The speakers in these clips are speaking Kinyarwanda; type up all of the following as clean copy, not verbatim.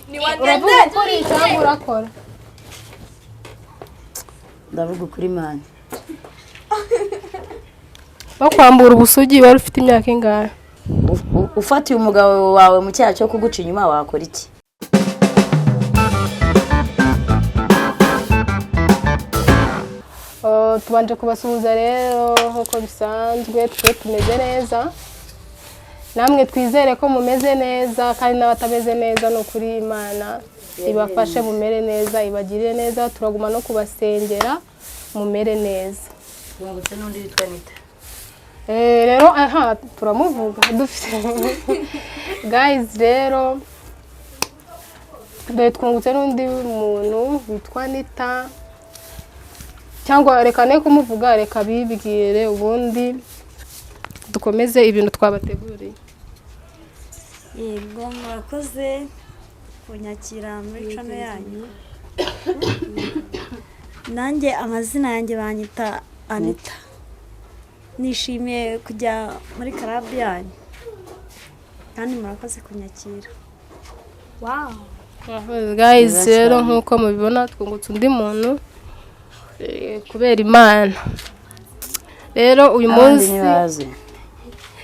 Ni wanene. Uravuga ukuri cyangwa urakora? Ndavuga ukuri, man. Bakwambura ubusugi wari ufite imyaka ingahe? Ufatiye umugabo wawe mu cyaha cyo kuguca inyuma, wakora iki? Oh, tubanje kubasuhuza rero nk'uko bisanzwe. Twe tumeze neza, namwe twizere ko mumeze neza, kandi n'abatameze neza, ni ukuri Imana ibafashe mumere neza, ibagirire neza. Turaguma no kubasengera mumere neza. Wungutse n'undi witwa Nita. Rero aha turamuvuga dufite guys. Rero dore twungutse n'undi muntu witwa Nita, cyangwa reka ne kumuvuga, reka bibwire, ubundi dukomeze ibintu twabateguriye. Yego, murakoze kunyakira muri channel yanyu. Nanjye amazina yanjye banyita Anita. Nishimiye kujya muri club yanyu kandi murakoze kunyakira. Guys, Nziza rero cyane. nk'uko mubibona, twungutse undi muntu kubera Imana. Rero uyu Abandi munsi ntibazi.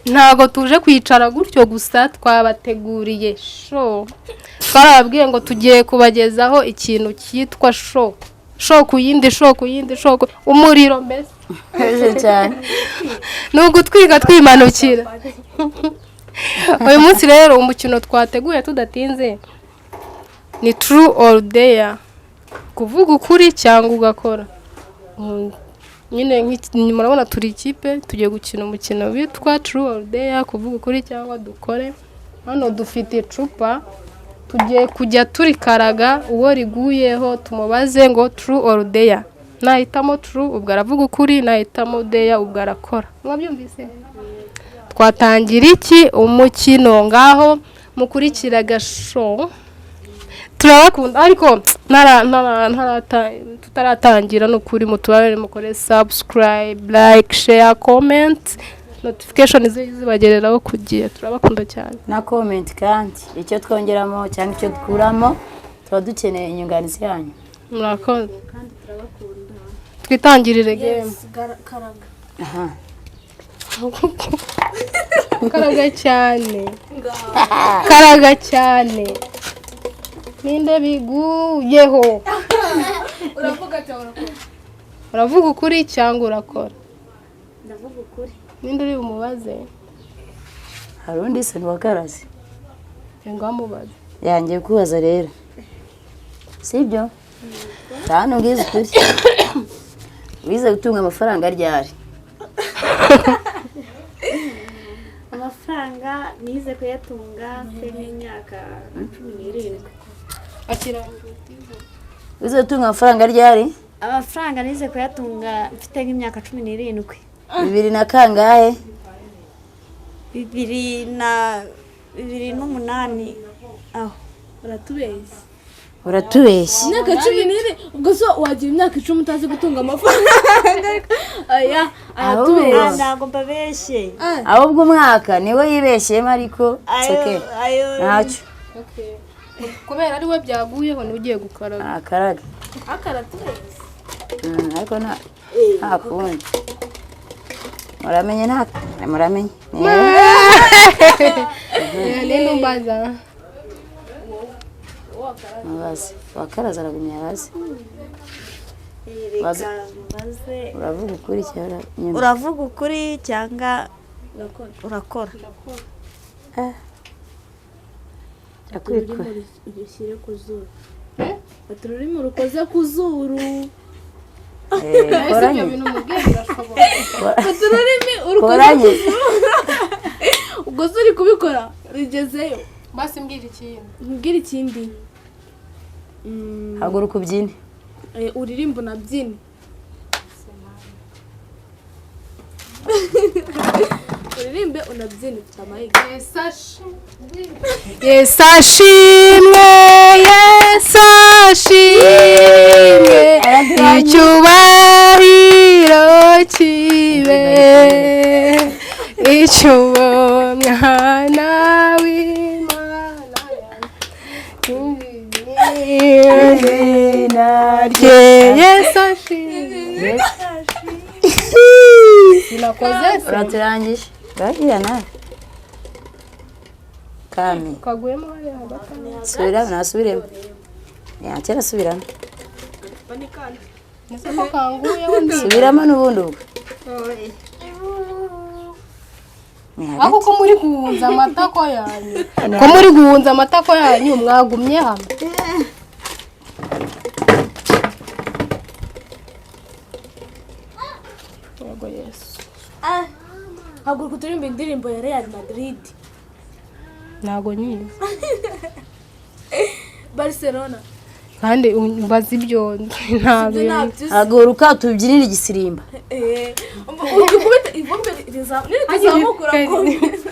ntabwo tuje kwicara gutyo gusa, twabateguriye show. Twarababwiye ngo tugiye kubagezaho ikintu cyitwa show, show ku yindi show ku yindi show, umuriro mbese. Hejuru cyane. Ni ugutwika twimanukira. Uyu munsi rero umukino twateguye tudatinze ni true or dare, kuvuga ukuri cyangwa ugakora. Nyine murabona turi ikipe, tugiye gukina umukino witwa true or dare, kuvuga ukuri cyangwa dukore. Hano dufite icupa, tugiye kujya turikaraga, uwo riguyeho tumubaze ngo true or dare. Nahitamo true, ubwo aravuga ukuri, nahitamo dare, ubwo arakora. Mwabyumvise? Twatangira iki umukino? Ngaho mukurikira agashow. Turabakunda, ariko tutaratangira, ni ukuri mutubarire mukore subscribe, like, share, comment, notification zibagereraho ku gihe. Turabakunda cyane. Na comment kandi, icyo twongeramo cyangwa icyo dukuramo, tuba dukeneye inyunganizi yanyu. Murakoze. Twitangirire game. Karaga. Aha. Karaga cyane, karaga cyane. Ninde biguyeho? Uravuga cyangwa urakora? Uravuga ukuri cyangwa urakora? Ndavuga ukuri. Ninde uri bumubaze? Hari undi se ntiwakaraze? Ngo amubaze. Yangiye kubaza rero, sibyo? Hano ubwize ukuri, wize gutunga amafaranga ryari? Amafaranga nize kuyatunga mfite nk'imyaka 17. Akira. Wize gutunga amafaranga ryari? Amafaranga nize kuyatunga mfite nk'imyaka 17. Bibiri na kangahe? 2008 aho. Uratubeshya. Uratubeshya. Imyaka 14? Ubwo so wagira imyaka 10 utazi gutunga amafaranga? Aya aratubeshya. Ah, ntabwo mbabeshye. Ahubwo umwaka niwe yibeshyemo, ariko Ayo seke ayo. Ntacyo. Kubera ari we byaguyeho, niwe ugiye gukaraba. Akaraga. Akaratubeshya. Ariko nta kundi, muramenye, nta muramenye. Ninde umbaza? Mubaze wakaraza, aragumya abaze. Reka mbaze. Uravuga ukuri cyangwa nyuma? Uravuga ukuri cyangwa urakora? Akwikora. Urushyire ku zuru. Ati ururimi rukoze ku zuru. Ese Koranye. ibyo bintu mubwiye birashoboka? Ati ururimi urukoze Koranye. ku zuru, ubwo se uri kubikora rigezeyo? Basi mbwira ikindi. Mbwira ikindi. Haguruka ubyine. Uririmba unabyine, uririmbe unabyine, ufite amahirwe. Yesu ashimwe, Yesu ashimwe, icyubahiro kibe icyubahiro. Mwana w'Imana Izina rye Yesu ashimwe. Sinakoze se. Uraturangije bagira nawe kami. Kaguyemo hariya hagati aho. Subiramo, nasubiremo yakera, subiramo. Ese ko kanguyeho ndi Subiramo n'ubundi ubwo ni ariko hagati. Ko muri guhunza amatako yanyu, ko muri guhunza amatako yanyu, mwagumye hano. Yego Yesu. Haguruka uturirimba indirimbo ya Real Madrid. Ntago nyizi. Barcelona. Kandi umbaza ibyo nzi, ntabwo Ibyo ntabyo uzi. Haguruka tubyinire igisirimba. Ujya ukubita ivumbi niritazamuka urakomeza.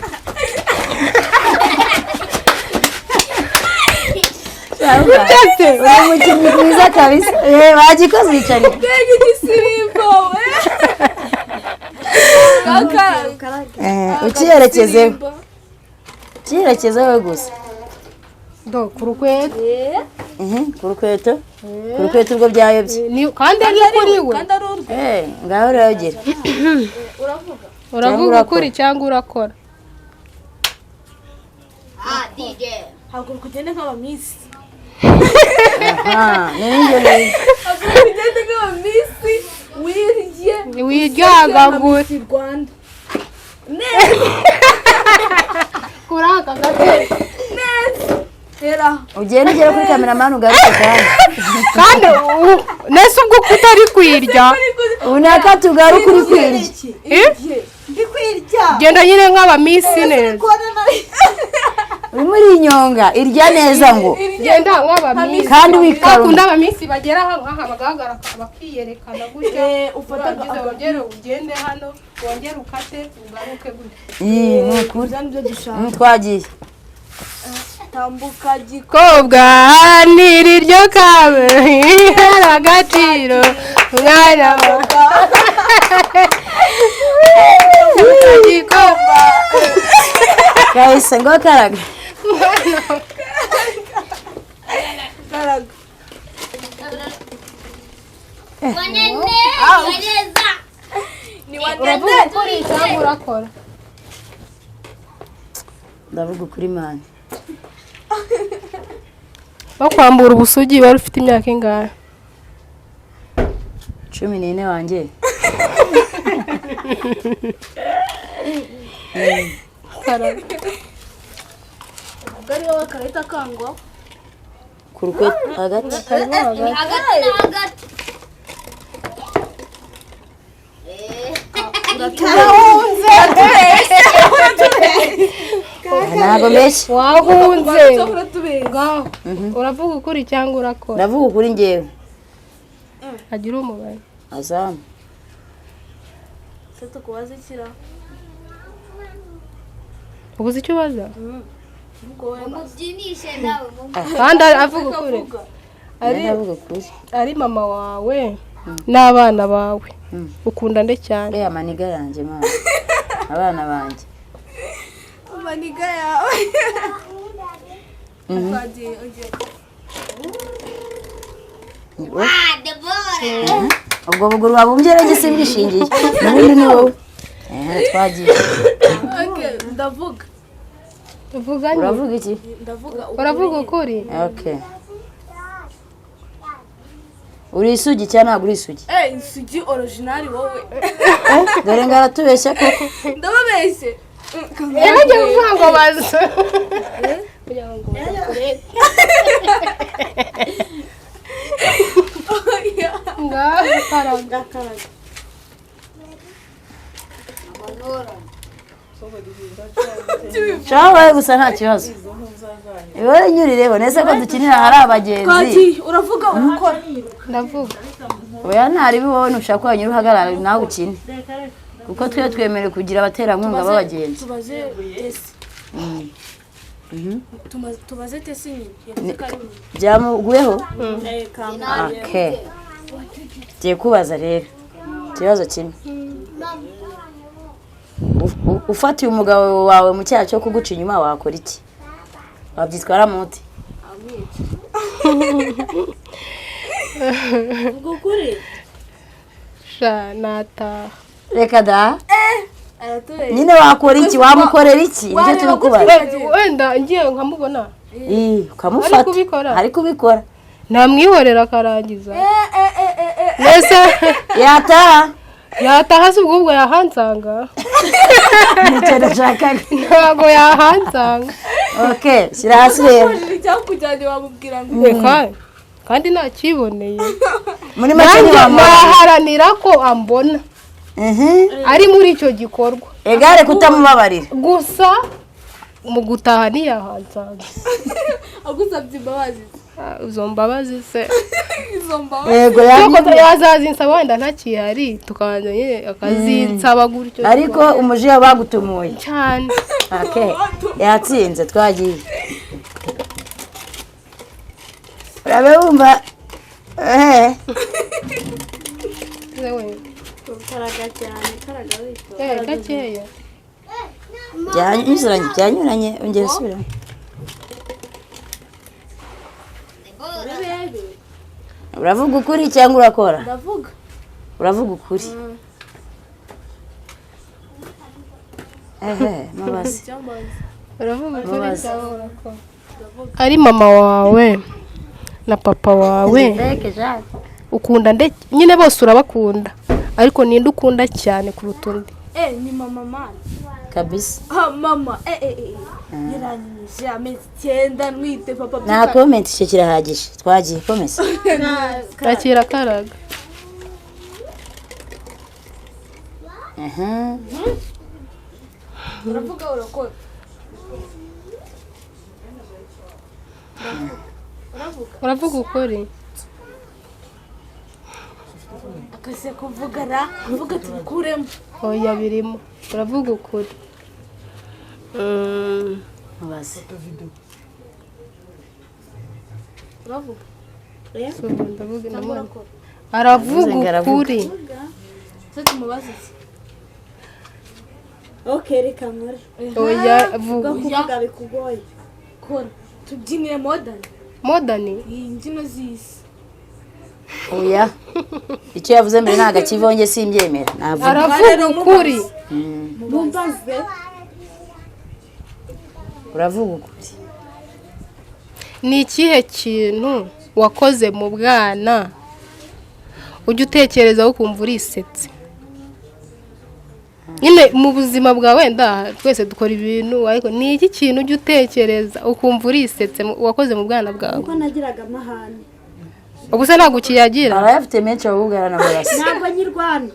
Uri umukinnyi mwiza kabisa. Wagikoze yicarira. Mbega igisirimbo we! Kaka. Ukiyerekezeho, ukiyerekezeho we gusa. Do ku rukweto. Ku rukweto, ku rukweto ubwo byayobye. Kandi ari kuri we. Kandi ari urwe. Ngaho rero gira. Uravuga. Uravuga urakora. ukuri cyangwa urakora? Haguruka ugende nk'abamisi. Aha ni ibyo ngibyo. Haguruka ugende nk'abamisi wirye. Wiryagagure. Miss Rwanda neza. Kuri aka gatebe. Neza hera. Ugende ugere kuri kameramani ugaruke kandi. Kandi nese ubwo kutari kwirya. Ubu ni akatugaruka uri kwirya. Eh? Genda nyine nk'abamisi neza. Urimo urinyonga, irya neza ngo. Genda nk'abamisi. Kandi wikaruma. Bakunda abamisi bagera hano nk'aha bagahagarara bakiyerekana gutya. Ufata urangiza wongere ugende hano, wongere ukate ugaruke gutya. Iyi ni ukuri. Ibyo nibyo dushaka. Twagiye. Tambuka giko. Kobwa niri ryo kabe hari agaciro mwana wa gikobwa. Kahise ngo karaga. Karaga. Ni Uravuga wanene. ukuri cyangwa urakora? Ndavuga ukuri mani. Bakwambura ubusugi wari ufite imyaka ingahe? 14 wanjye. Karaga. Ubwo ari wowe karahita kangwa. Ku rukweto hagati. Karimo hagati. Ntabwo mbeshya. Wahunze. Uratubeshya. Ngaho uravuga ukuri cyangwa urakora? Ndavuga ukuri ngewe. Agira umubare. Azamu. Se tukubaze ikira. Ubuze icyo ubaza. Ubwo wowe Kandi avuga ukuri ari Ndavuga ukuri. Ari mama wawe n'abana bawe, ukunda nde cyane? Uriya maniga yanjye mama, abana banjye. Amaniga yawe. Twagiye ugiye. Ubwo buguru wabumbye rero simbishingiye n'ubundi ni wowe. Twagiye. Okay, ndavuga. Uvuga nyine. Uravuga iki? Ndavuga. Uravuga ukuri. Okay, uri isugi cyangwa ntabwo uri isugi? Isugi original wowe. Dore ngo aratubeshya koko. Ndababeshye. Yajya kuvuga ngo baza kugira ngo bakurebe. Ngaho karaga. Karaga. Shaho wowe gusa nta kibazo, wowe nyurireho nese ko dukinira hari abagenzi. Twagiye, uravuga urakora. Ndavuga. Oya, ntaribi, wowe ntushaka wanyura uhagarara nawe ukine kuko twe twemerewe kugira abaterankunga b'abagenzi. Tubaze Tesi. Tubaze Tesi nyine yavuze ko ari nyine. Byamuguyeho. Kamba. Okay, tugiye kubaza rero ikibazo kimwe. Ufatiye umugabo wawe mu cyaha cyo kuguca inyuma wakora iki? Wabyitwara muti? Ubwo kuri Sha nataha. Reka da. Aratubeshya. Nyine wakora iki? Wamukorera iki? Nicyo turi kubaza. Wenda ngiye nkamubona. Ukamufata. Ari kubikora. Ari kubikora. Namwihorera akarangiza. Mbese yataha. Yataha se ubwo yahansanga. Nicyo nashakaga. Ntabwo yahansanga. Okay, shyira hasi rero. Icyakujyanye wamubwira ngo Reka kandi ntakiboneye. Muri make Nanjye ntiwamuharanira. naharanira ko ambona. Ari muri icyo gikorwa. Egare kutamubabarira. Gusa mu gutaha ntiyahansanga. Agusabye imbabazi. Izo mbabazi se. Izo mbabazi. Yego yazazinsaba wenda ntakihari tukabanza nyine akazinsaba gutyo. Ariko umujiya bagutumuye. Cyane. Okay. Yatsinze twagiye. Urabe wumva Karaga cyane, karaga witonda. Gakeya. Byanyuranye, byanyuranye, ongera usubiramo. Uravuga ukuri cyangwa urakora? Ndavuga. Uravuga ukuri. Mubaze. Uravuga ukuri cyangwa urakora? Ari mama wawe na papa wawe ukunda nde? Nyine bose urabakunda, ariko ninde ukunda cyane kuruta undi? Ni mama mama. Kabisa. Mama yaranyije amezi 9 nwite papa. Nta comment, icyo kirahagije. Twagiye komeza. Akira karaga. Uravuga urakora. Uravuga ukuri. Akase kuvugara, kuvuga tubikuremo. Oya birimo. Uravuga ukuri. Mubaze. Uravuga. Aravuga ukuri. Se tumubaze iki? Okay, reka nkore. Oya vuga. Kuvuga bikugoye. Kora. Tubyinire modern. Modern? Imbyino z'isi. Oya. Icyo yavuze mbere ntago akivonge simbyemera. Navuga. Aravuga ukuri. Mumbaze. Uravuga ukuri. Ni ikihe kintu wakoze mu bwana ujya utekereza ukumva urisetse? Nyine mu buzima bwawe wenda twese dukora ibintu, ariko ni iki kintu ujya utekereza ukumva urisetse wakoze mu bwana bwawe? Kuko nagiraga amahane. Ubwo se ntabwo ukiyagira? Arayafite menshi ahubwo aranamurasa. Ntabwo nyirwana.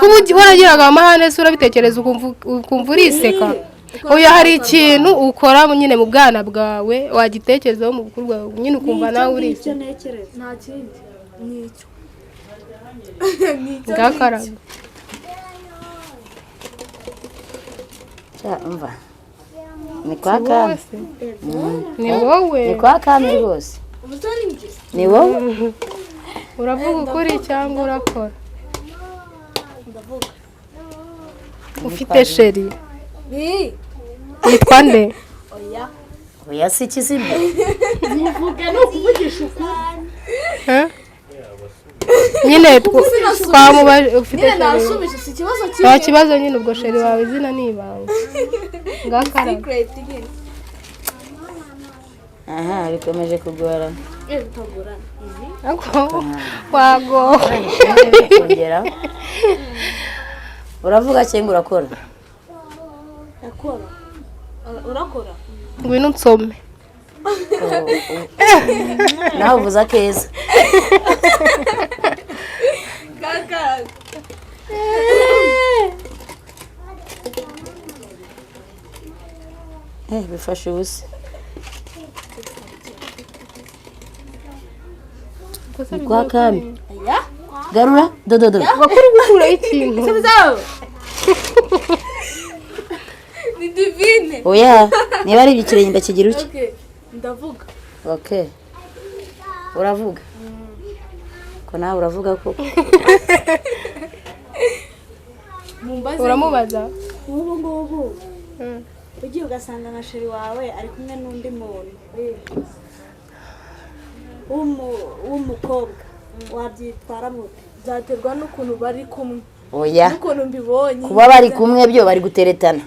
Kuba waragiraga amahane se urabitekereza ukumva uriseka? Oya hari ikintu ukora nyine mu bwana bwawe wagitekerezaho mu bukuru bwawe nyine ukumva nawe uriseka. Nta kindi. Nicyo. Ngakaraga. Umva. Ni kwa kami. Ni wowe. Ni kwa kami rwose. Ni wowe. Uravuga ukuri cyangwa urakora? Ufite sheri? Witwa nde? Oya. Oya si ikizima. Nivuge no kuvugisha ukuri. Nyine twamubaje ufite Nyine sheri. nashubije si ikibazo kimwe. Nta kibazo nyine ubwo sheri wawe izina ni ibanga. Ngakaraga. Secret nyine. Aha bikomeje kugorana. Bitagorana. Wago. Kongera. Uravuga cyangwa urakora? Ndakora. Urakora? Ngwino nsome. Nawe uvuze akeza. Kaka. Bifashe ubusa. Ni kwa kami. Garura dododo. Bakuri gukura ikintu. Ni divine. Oya, niba ari ikirenge ndakigira uki? Okay, ndavuga. Okay. Uravuga. Ko nawe uravuga koko. Mumbaze. Uramubaza? Nk'ubu ngubu ugiye ugasanga nka chéri wawe ari kumwe n'undi muntu w'umukobwa, wabyitwara mute? Byaterwa n'ukuntu bari kumwe Oya. n'ukuntu mbibonye. Kuba bari kumwe byo bari guteretana,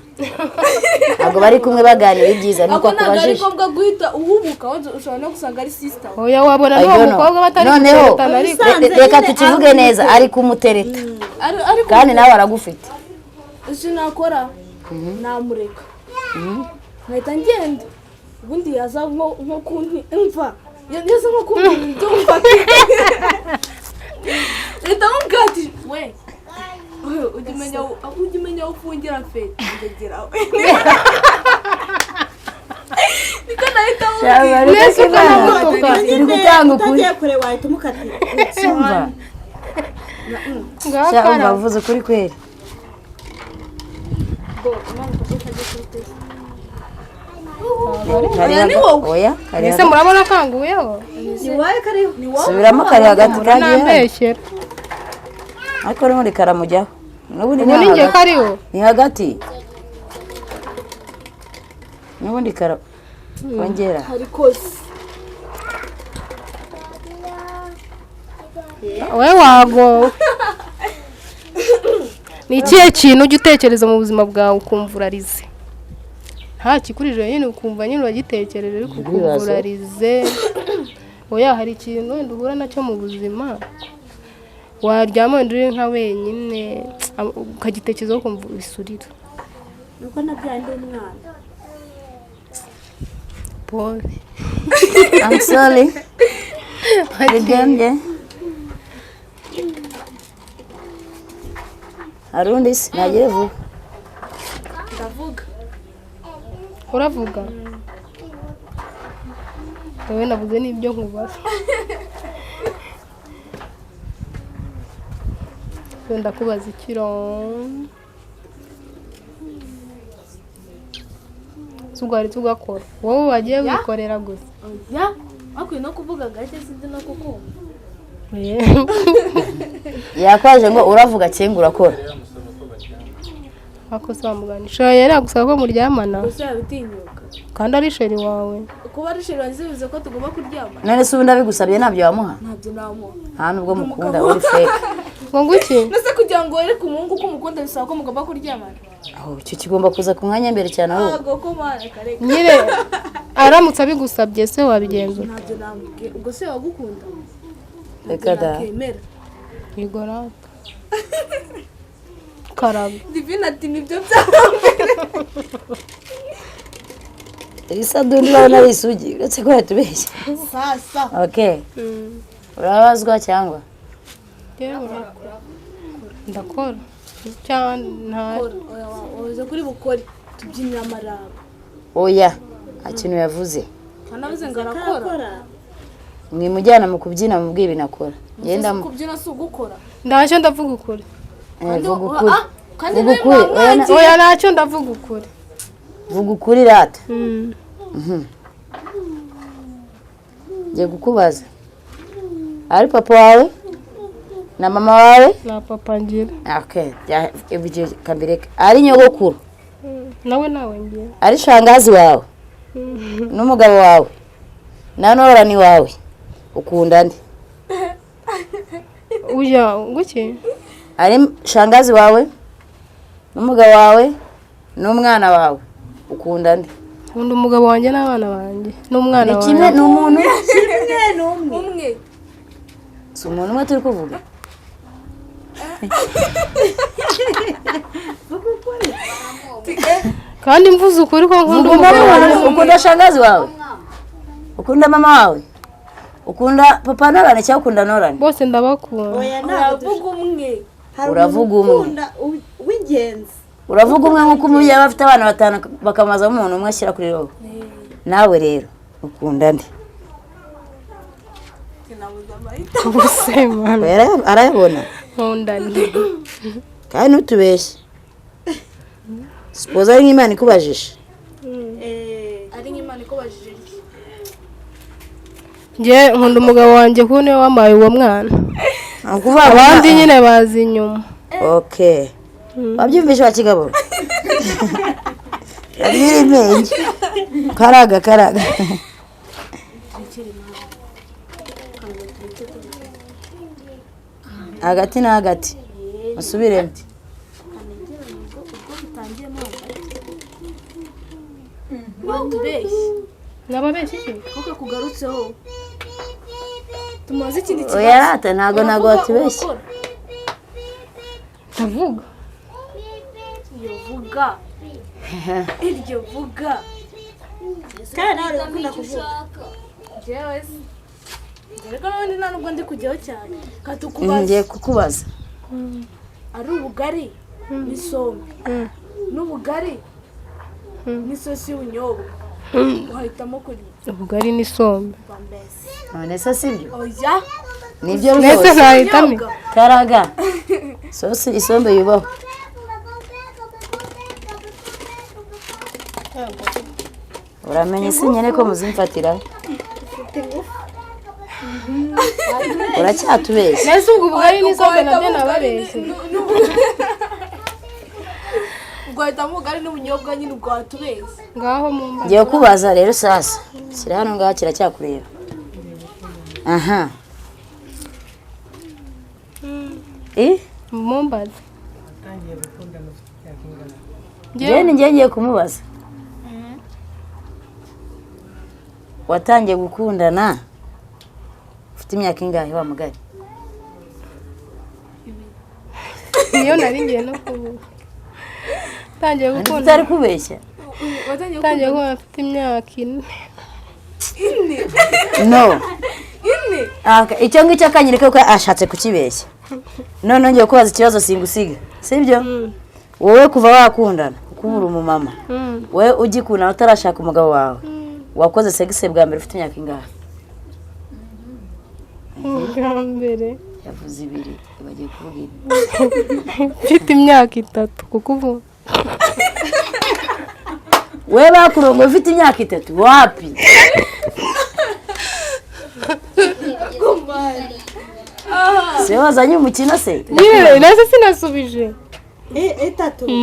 ntabwo bari kumwe baganira ibyiza, nuko Ako ntabwo ari akubajije. ngombwa guhita uhubuka, wenda ushobora no gusanga ari sister. Oya, wabona I n'uwo don't know. mukobwa batari Noneho guteretana, ariko reka nyine tukivuge ari neza, ari kumutereta Ari kandi nawe aragufite. Icyo nakora, namureka nkahita ngenda, ubundi yaza nko kunti imva, yaza nko kunti ndumva leta mubwira ati: "We ujya umenya aho ufungira feri, ndegera we." Niko nahita mubwira. Mbese ukanamutuka. Turi gutanga ukuri. Utagiye kure wahita umukatira. Umva. Ngaho Sha, umva. karaba. Uvuze ukuri kweri. Bo Imana ifashe kajya kuri test. Kari Oya, ni wowe. Oya, kari Ese hagati. murabona kanguyeho? Ni wowe kariho. Ni wowe. Subiramo, kari hagati, kagiye hano. Nambeshyera. Ariko n'ubundi karamujyaho n'ubundi. Ubu ni njye Hagati. kariho. Ni hagati n'ubundi kara ongera. Hari kose. Wowe wagowe. Ni ikihe kintu ujya utekereza mu buzima bwawe ukumva urarize, nta kikurije nyine, ukumva nyine uragitekereje ariko ukumva Ibibazo. urarize? Oya, hari ikintu wenda uhura nacyo mu buzima, waryama wenda uri nka wenyine, ukagitekerezaho ukumva bisurira. Nuko nabyaye ndi umwana. Pole. I'm sorry. Bigambye. Hari undi se nagire vuba? Ndavuga. Uravuga wowe, nabuze n'ibyo nkubaza. Wenda kubaza ikiro tugari tugakora, wowe wagiye wikorera gusa. Oya, bakwiye no kuvuga gake, sinzi no kukumva. Yakwaje ngo uravuga cyangwa urakora? Ako se wamuganisha yari yagusaba ko muryamana? Gusa yabitinyuka. Kandi ari chéri wawe. Kuba ari chéri wanjye bivuze ko tugomba kuryamana? None se ubundi abigusabye ntabyo wamuha? Ntabyo namuha. Nta nubwo mukunda, uri fake. Ngo nguki? Mbese kugira ngo wereke umuhungu ko umukunda bisaba ko mugomba kuryamana? Aho icyo kigomba kuza ku mwanya mbere cyane ahubwo. Ntabwo ko mana, kareka. Nyine aramutse abigusabye se wabigenzura? Ntabyo namubwira. Ubwo se wagukunda? Reka da. Nakemera. Igorata karaba. Divine ati: "Nibyo byambere." Ibisadundi urabona ari isugi, uretse ko yatubeshye. Sasa. Okay, urabazwa cyangwa? Yewe, ndakora cyangwa nta? Oya, wavuze kuri bukore, tubyinira amaraba. Oya, nta kintu yavuze. Kanavuze ngo arakora. Karakora. Mwimujyana mu kubyina, mubwiye ibintu akora, ngenda. Ese kubyina si ugukora? Ntacyo, ndavuga ukuri. Vuga ukuri. Ah, kandi Vuga nawe ukuri. Oya, mwamwangiye. Oya, ntacyo, ndavuga ukuri. Vuga ukuri rata. Ngiye kukubaza, ari papa wawe na mama wawe? Na papa ngira. Okay, ibyo kambireke. Ari nyogokuru? Nawe ngira. Ari shangazi wawe n'umugabo wawe na norani wawe, ukunda nde? Ujya nguki? Ari shangazi wawe n'umugabo wawe n'umwana wawe, ukunda nde? Nkunda umugabo wanjye n'abana banjye n'umwana Ni kimwe. wanjye. Ni umuntu. Kimwe n'umwe. Umwe. Si umuntu umwe turi kuvuga. Kandi mvuze ukuri ko nkunda Vuga. umugabo wanjye. Ukunda shangazi wawe, ukunda mama wawe, ukunda papa Norani cyangwa ukunda Norani? Bose ndabakunda. Oya, ntabwo. Uravuga umwe. Hari Uravuga umuntu umwe. ukunda w'ingenzi. Uravuga umwe, nk'uko umubyeyi aba afite abana batanu bakamazamo umuntu umwe ashyira kuri robo. Nawe rero ukunda nde? Sinabuze amahitamo. Ubuse mana. Arayabona. Nkunda nde? Kandi ntutubeshye, sipoza ari nk'Imana ikubajije. Ari nk'Imana ikubajije iki? Njye nkunda umugabo wanjye kuko niwe wampaye uwo mwana. Ni ukuvuga ngo Abandi nyine bazi inyuma. Okay, wabyumvishe wa kigabo? Nyirimpenge. Karaga karaga. Hagati na hagati. Musubiremo. Watubeshye. Nababeshye iki? Kuko kugarutseho. Tumaze ikindi kibazo. Oya rata ntago watubeshye. Ndavuga. Iyo vuga. Iryo vuga. Kandi nawe urakunda kuvuga. Jewe se. Ariko n'ubundi nta nubwo ndi kujyaho cyane. Katukubaza. Ngiye kukubaza. Ari ubugari n'isombe. N'ubugari n'isosi y'ubunyobwa. Wahitamo kurya Ubugari n'isombe. None se sibyo? Oya. Nibyo Mbese rwose. nahitamo. Karaga. Sosi isombe yubaho. Uramenye si nyene ko muzimfatira. Uracyatubeshya. Mbese ubwo ubugari n'isombe nabyo nababeshye. Ugahitamo ubugari n'ubunyobwa nyine ubwo watubeshye. Ngaho mumba. Ngiye kubaza rero sasa. Shyira hano ngaha kiracyakureba. Aha. Mumbaze. Njyewe ni njye ngiye kumubaza. Watangiye gukundana ufite imyaka ingahe wa mugari? Niyo nari ngiye no kuvuga. Tangiye gukunda. Utari kubeshya. Watangiye gukunda mfite imyaka 4. No. 4. Icyo ngicyo akanyereka ko ashatse kukibeshya. None ngiye kubaza ikibazo singusiga. Sibyo? Wowe kuva wakundana kuko uri umumama. Wowe ugikundana utarashaka umugabo wawe. Wakoze sexe bwa mbere ufite imyaka ingahe? Bwa mbere yavuze 2 bagiye kuvuga 4. Mfite imyaka 3 kuko ubu we bakurongo ufite imyaka 3 wapi? Se wazanye umukino se? Nyine nase sinasubije.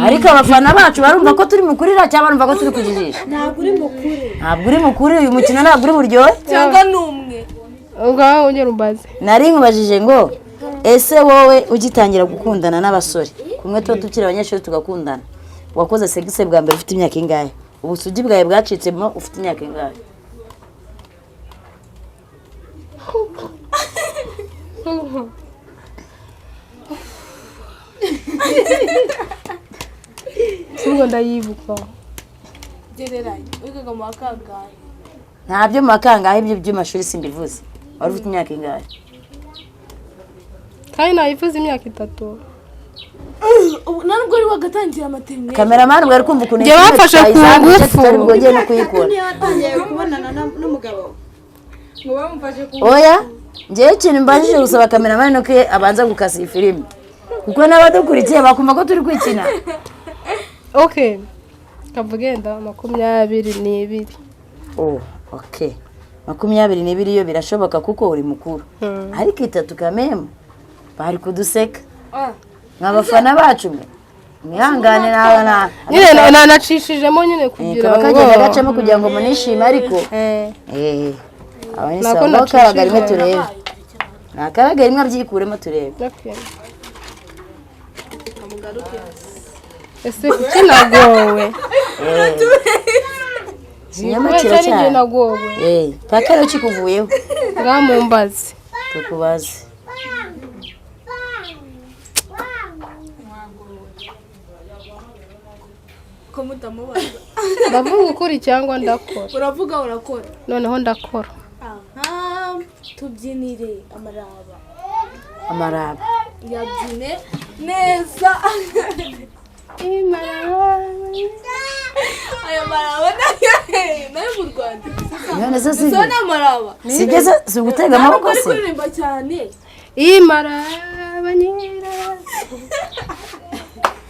Ariko abafana bacu barumva ko turi mukurira cyangwa barumva ko turi kujijisha? Ntabwo uri mukuri. Ntabwo uri mukuri, uyu mukino ntabwo uri buryohe. Cyangwa numwe. Ngaho ongera umbaze. Nari nkubajije ngo ese wowe ugitangira gukundana n'abasore kumwe tuba tukiri abanyeshuri tugakundana, wakoze sexe bwa mbere ufite imyaka ingahe? Ubusugi bwawe bwacitsemo ufite imyaka ingahe? Ubwo ndayibuka. Gereranya wigaga mu wakangahe? Ntabyo mu wakangahe ibyo by'amashuri simbivuze. Wari ufite imyaka ingahe? Kandi nayivuze imyaka 3. Nubwo wari wagatangira materinete. Kameramani bwari kumva ukuntu njye bafashe ku ngufu. Tutari bwongeye no kuyikora. Niyo watangiye kubonana n'umugabo. Ngo bamufashe ku Oya, njyewe ikintu mbajije gusaba kameramani nuko abanza gukasa iyi filime. Kuko n'abadukurikiye bakumva ko turi kwikina. Okay. Kavugenda 22. Oh, okay. 22 yo birashoboka kuko uri mukuru. Ariko 3 kameme bari kuduseka. Nk'abafana bacu mwe. Mwihangane na nyine nanacishijemo nyine kugira ngo kagenda gacamo kugira ngo munishime ariko aba ni sawa rimwe turebe. Nakaraga rimwe abyikuremo turebe. Ese kuki nagowe? Ikinyoma kiracyari. Nagowe. Paka rero kikuvuyeho. Ngamumbaze. Tukubaze. Ko mutamubaza. Ndavuga ukuri cyangwa ndakora? Uravuga urakora. Noneho ndakora. Aha, tubyinire amaraba. Amaraba. Yabyine neza. Aya maraba nayo mu Rwanda. None se si. Sona amaraba. Sigeze si gutega amaboko se. Kuririmba cyane. Imaraba nyira.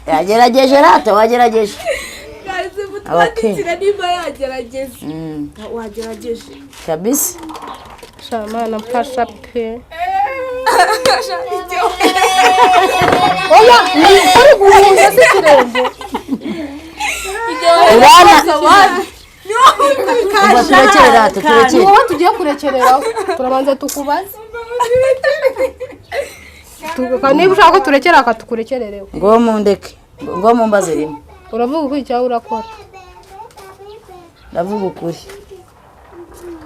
Yagerageje rata wagerageje. Mutwandikira niba yagerageje. Wagerageje. Kabisa. Shamana mfasha pe. Oya, ni uri guhunga se kirenge. Urana ubwo turekere rata, Ni turekere. wowe tugiye kurekereraho, turabanza tukubaze. Niba ushaka ko turekera, akatukurekerereho. Ngo mundeke, ngo mumbaze rimwe. Uravuga ukuri cyangwa urakora? Ndavuga ukuri.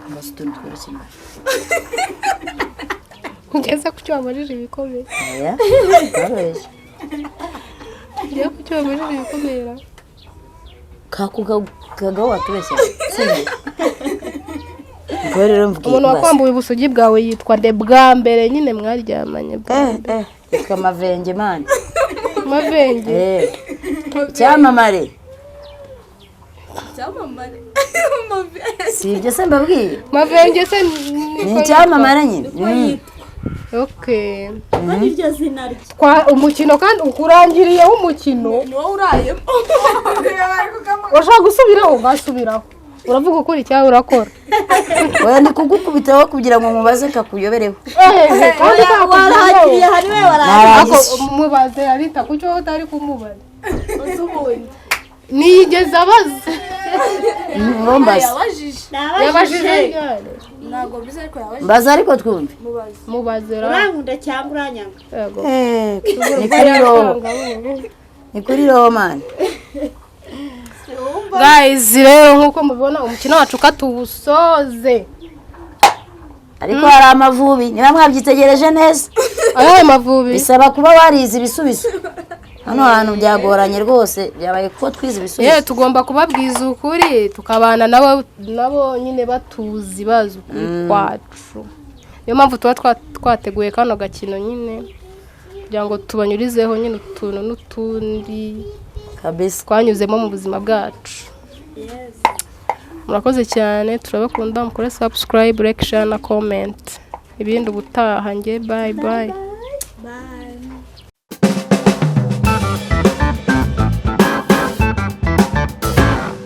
Mbaze utuntu tworoshye nawe. Ngeze ku cyo wabajije ibikomeye. Oya, barabeshya. Ngiye ku cyo wabajije ibikomeye ra. Kagaho watubeshya, sibyo? Ubwo rero mvuge. Umuntu Mbaze. wakwambuye ubusugi bwawe yitwa nde bwa mbere nyine mwaryamanye bwa mbere? Eh, yitwa Mavenge, man. Mavenge? Eh, icyamamare. Icyamamare. Si ibyo se mbabwiye? Mavenge se? Ni icyamamare nyine. Okay. Ko niryo zina rye. Twa umukino kandi ukurangiriyeho umukino. Ni wowe urayemo. Urashaka gusubiraho, ugasubiraho. Uravuga ukuri cyangwa urakora? Oya, ndi kugukubitaho kugira ngo mubaze kakuyobereho. Ehe, kandi Warahagiriye kakugeraho. hari we warahagiriye. Narangije. Ako mubaze Arita, kuki wowe utari kumubaza? Usubundi. Niyigeze abaza. Ngo mbaze. Yabajije. Yabajije ryari? Ntabwo bizi, ariko yabajije. Mbaze ariko twumve. Mubaze. Mubaze ra. Urankunda cyangwa uranyanga? Yego. Eh, ni kuri roho, ni kuri roho, man. Guys, rero nk'uko mubibona, umukino wacu katuwusoze. Ariko hari Amavubi, niba mwabyitegereje neza. Ayahe Mavubi? Bisaba kuba warize ibisubizo. Hano hantu byagoranye rwose, byabaye kuko twize ibisubizo. Yewe, tugomba kubabwiza ukuri, tukabana nabo, nabo nyine batuzi, bazi ukuri kwacu. Niyo mpamvu tuba twateguye kano gakino nyine kugira ngo tubanyurizeho nyine utuntu n'utundi Kabisa. twanyuzemo mu buzima bwacu. Murakoze cyane, turabakunda. Mukore subscribe, like, share na comment. Ibindi ubutaha. Nge bye bye. Bye.